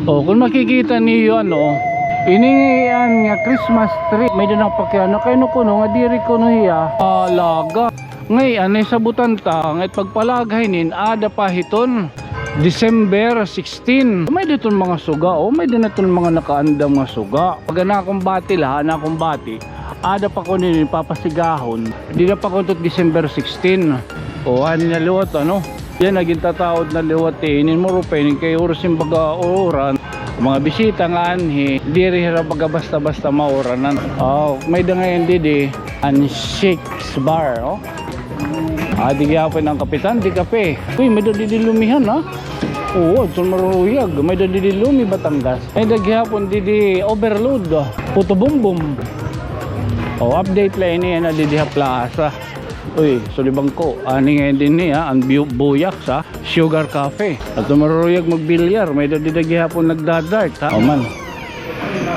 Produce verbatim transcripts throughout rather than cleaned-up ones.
O, kon makikita niyo, ano, ini ngay-an nga Christmas tree, may-ada na pakiana, kay kuno nga diri kuno hiya, ah, laga. Ngay-an, nahisabotan ta, nga it pagpalaga hinin, aada pa hiton December sixteen. May-ada iton mga suga, o, may-ada na iton mga nakaandam nga suga. Pag an akon bati la, an akon bati, aada pa kuno ini papasigahon. Dida pa kuno it December sixteen. O, ani na liwat, ano? Yana, gintataod na liwat, eh. Inin maro pa ini kay oras hin baga uran. Mga bisita nga anhi, diri hira baga basta-basta mauranan. O, may-ada ngay-an didi, an Shakes Bar, o. Adi gihapon an kapitan, di kape. Uy, may-ada didi Lumi han, ha? Oo, adton maruruyag. May-ada didi Lumi, Batangas. May-ada gihapon didi Overload, Puto Bumbum. O, update la ini, yana didi ha plaza. Uy, sulibangko. Ani ngay-an dinhi, ha, an bu-, buyak sa Sugar Cafe. Adton maruruyag magbilyar, may-ada dida gihapon nagda-dart, ha? O man.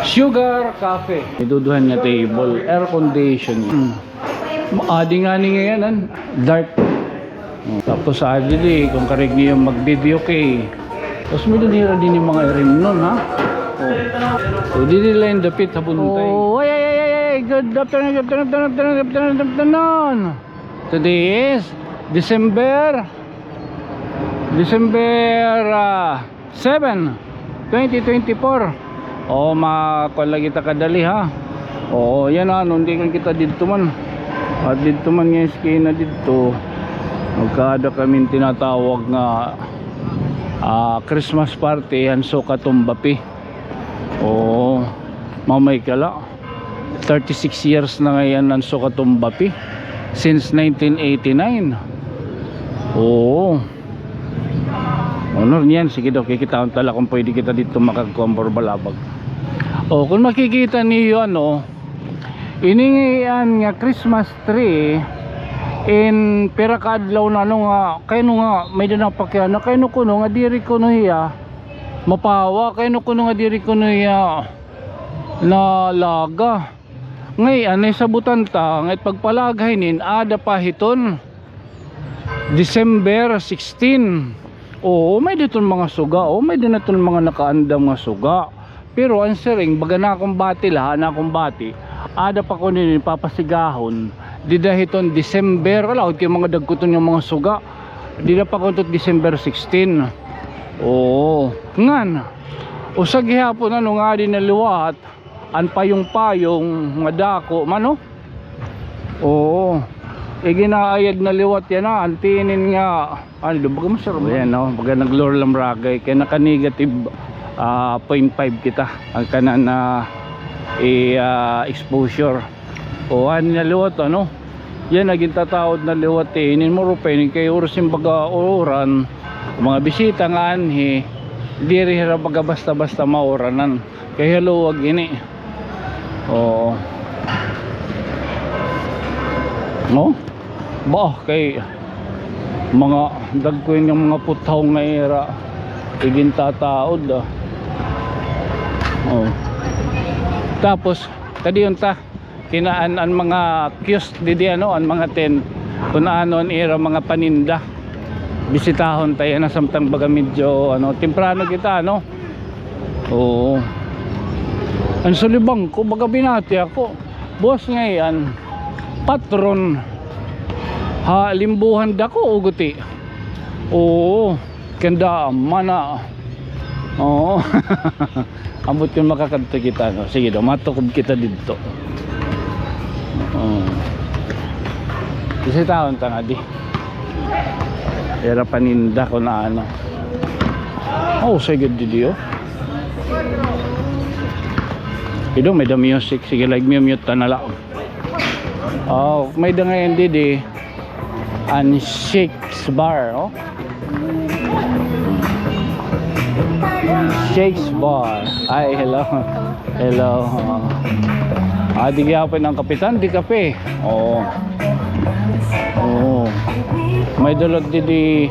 Sugar Cafe. May duduhan nga table, air condition. Hmm. Adi ngani ngay-an an dart. Hmm. Tapos adi di, kon karuyag niyo mag-videoke. Tapos may-ada nira dinhi mga irimnon, ha? O. So, didi la in dapit ha Buntay. O, ay, ay, ay, ay, ay. Good afternoon, good afternoon, good afternoon, good afternoon, good afternoon. Today is December, December, ah, seven, twenty twenty-four. O, makuan la kita kadali, ha. O, yana, ano, hindi kan kita didto man. At didto man nga eskina didto, magkaada kami tinatawag nga, ah, Christmas party, han Suka Tumbapi. O, mamay ka la. Thirty-six years na ngay-an an Suka Tumbapi. Since nineteen eighty-nine. Oo. Honor niyan, sige daw, kikitaon ta la kon pwede kita didto makagkuan, balabag. O, kon makikita niyo, ano, ini ngay-an nga Christmas tree, in pira ka adlaw na, ano, nga, kay ano nga, may-ada na pakiana, kay ano kuno nga diri kuno hiya mapawa, kay ano kuno nga diri kuno hiya nalaga. Ngay-an, nahisabotan ta nga it pagpalaga hinin, aada pa hiton December sixteen. Oo, may-ada iton mga suga, o, may-ada na iton mga nakaandam nga suga. Pero an siring, baga an akon bati la, an akon bati, aada pa kuno ini papasigahon dida hiton December. Ala, gud kay mga dagko iton nga mga suga. Dida pa kuno it December sixteen. Oo. Ngan, usa gihapon, ano, nga adi na liwat, an payong-payong nga dako man, o. Oo. Iginaayad na liwat yana, an tinin nga, ano, baga masarap. Ayan, no? Baga nag-lure la an ragay, kay naka-negative, ah, point five kita. An kanan na, eh, ah, exposure. O, ani na liwat, ano? Yana, gintataod na liwat, eh. Inin maro pa ini kay oras hin baga uran. Mga bisita nga anhi, diri hira baga basta-basta mauranan. Kay haluag ini. Oo. No? Ba, kay mga dagko ini nga mga puthaw nga ira igintataod, ah. Oh. Tapos, kadi unta, kinaan an mga kiosk didi, ano, an mga tent, kun ano an ira mga paninda. Bisitahon ta yana samtang baga medyo, ano, temprano kita, ano. Oo. An sulibangko, baga binati ako. Buwas ngay-an, patron ha Limbuhan Dako, o guti. Oo. Kanda man na. Oo. Ambot kon makakadto kita, no? Sige daw, matukob kita didto. Oo. Bisitahon ta ngadi. Ira paninda kun ano. Oh, sige, didi, oh. Ido, may-ada music. Sige, like, mute ta na la. Oh, may-ada ngay-an didi. An Shakes Bar, oh. Shakes Bar. Ay, hello. Hello. Adi gihapon an kapitan, di kape. Oo. Oo. May-ada la didi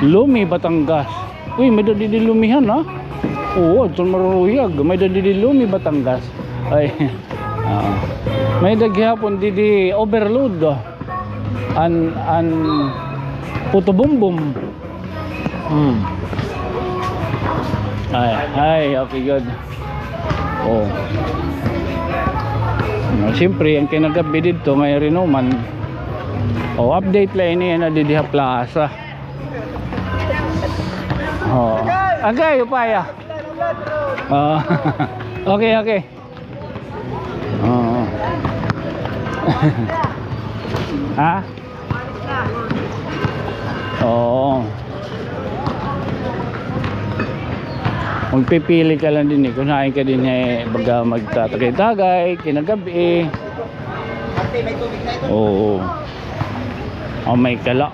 Lumi, Batangas. Uy, may-ada didi Lumi han, ha? Oo, adton maruruyag. May-ada didi Lumi, Batangas. Ay. Ah. May-ada gihapon didi Overload. An, an Puto Bumbum. Hmm. Ay, ay, okay, good. Oh. No, siyempre, an kinagab-i didto, may rinuman. Oh, update la ini, ano, didi ha plaza. Oh. Agay, upaya. Oh. Okay, okay. Oo. Ha? Oo. Magpipili ka lang dinhi, eh, kung hain ka dinhi, eh, baga magtatagay-tagay, kinagab-i. Oo. Oh, may kala.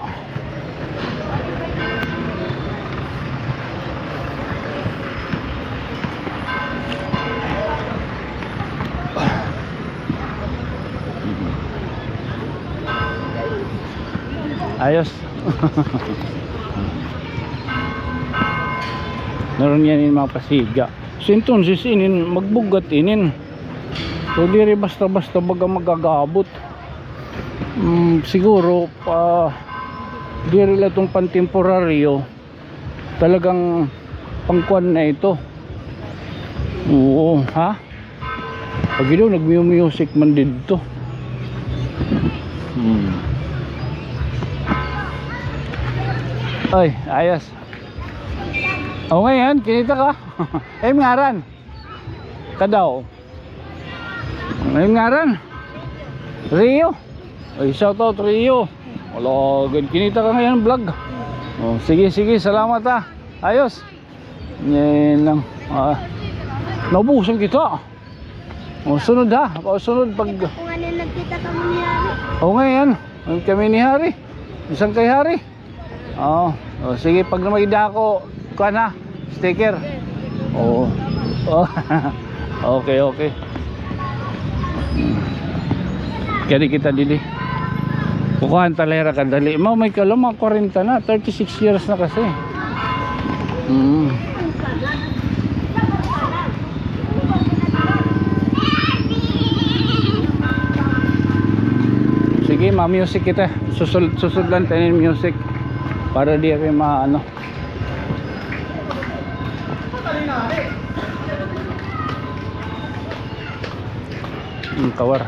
Ayos. Naroon yan yung mga pasiga. So, entonces, inin, magbugat inin. So, diri basta-basta baga magagabot. Mm, siguro, pa, diri la itong pantemporaryo. Talagang pangkuan na ito. Oo, ha? Pag ito, nagmu-music man didto. Hmm. Ay, ayos. O, ngayon, kinita ka? Ay, ngaran. Kadaw. Ano yung ngaran? Rio. Ay, shout out, Rio. Wala, good, kinita ka ngayon vlog. Oh, sige, sige, salamat, ha. Ayos. Yan lang. Ah, naubusan kita. Oh, sunod, ha. Oh, sunod pag Kung ano yung nagkita kami ni Hari. Oh, ngayon. Ang kami ni Hari. Isang kay Hari. Oo. O, sige, pag may dako, kuan ha, sticker. Oo. Oh. Okay, okay. Kadi kita didi. Kukuhaan ta la hira kadali. Mao may kalo, mga kwarenta na, thirty-six years na kasi. Mm. Sige, ma-music kita. Susul-, susudlan ta ini music para di kami maano. Ang kawar.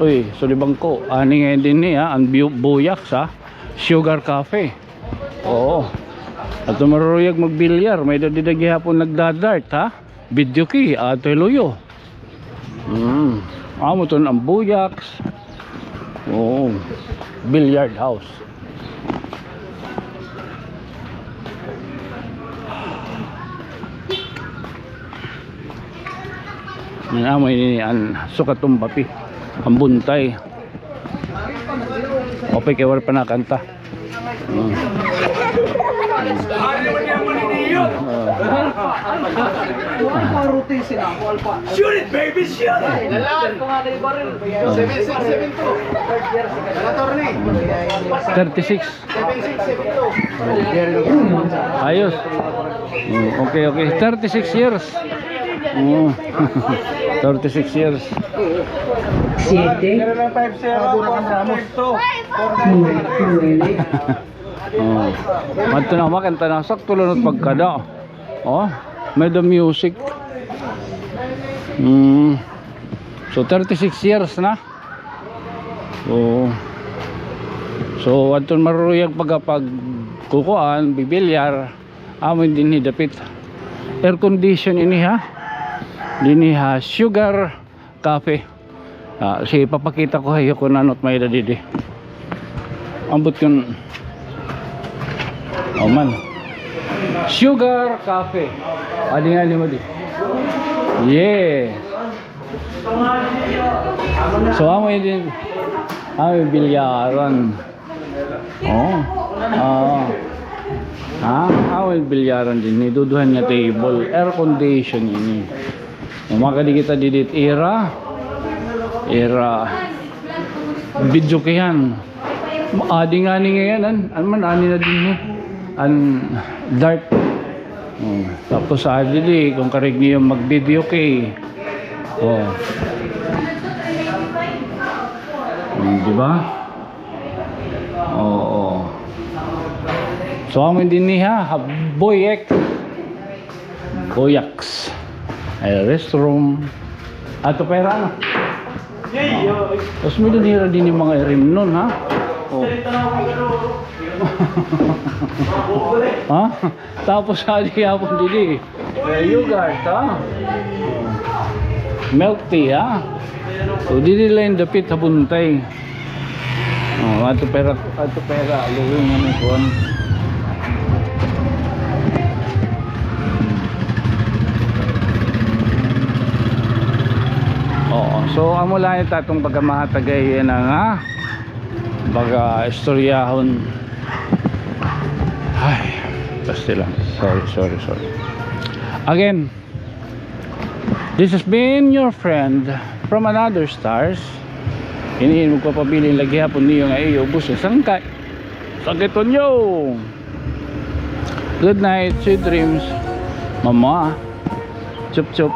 Uy, sulibangko. Ani ngay-an dinhi, ha, an bu-, Buyaks, ha? Sugar Cafe. Oo. Adto maruruyag magbilyar. May-ada dida gihapon nagda-dart, ha? Videoke, adto ha luyo. Mm. Amo ton an Buyaks. Oo. Billiard house. Yan, amo ini an sukat tumbapi. An buntay. Ope kay waray pa nakanta. Shoot it, baby, shoot it! Thirty-six. Ayos. Mm, okay, okay. Thirty-six years. Mm. Thirty-six years. Siete. Nueve. Oh. Madto na, makanta na. Sakto la it pagkada. Oh, may-ada music. Mm. So, thirty-six years na. Oo. So, adton maruruyag pagkapagkukuan, bibilyar, amo dinhi dapit. Air condition ini, ha? Dinhi ha Sugar Cafe. Ah, sige, papakita ko ha iyo kon ano it may-ada didi. Ambot kon, oh man. Sugar Cafe. Adi nga, adi mo di. Yes. So, amo ini, amo ini bilyaran. Oh. Ah. Ah, amo ini bilyaran dinhi. Duduhan nga table. Air condition ini. Makadi kita didi it ira. Ira. Videokehan. Adi ngani ngay-an, an, an man, ani na dinhi. An dart. Hmm, tapos, ah, didi, kung karig niyo mag-video kay. Oh. Hmm, di ba? Oo. So, amo dinhi ha, ha Boyek. Boyaks. Ay, restroom. Ato pera na. Tapos may dinhi ra dinhi mga irimnon, ha? Oh. Ha? Tapos adi gihapon didi. May yogurt, ha? Milk tea, ha? So, didi la in dapit ha Buntay. Oh, ato pera, ato pera, luwi nga may kuwan. Oo, so, amo la it aton pagkamahatagay nga baga istoryahon. Ay, basta lang. Sorry, sorry, sorry. Again, this has been your friend from another stars. Ini magpapabilin lagi hapon niyo nga iyo ubos sa sangkay. Sangkay Tonyo. Good night, sweet dreams. Mama. Chup chup.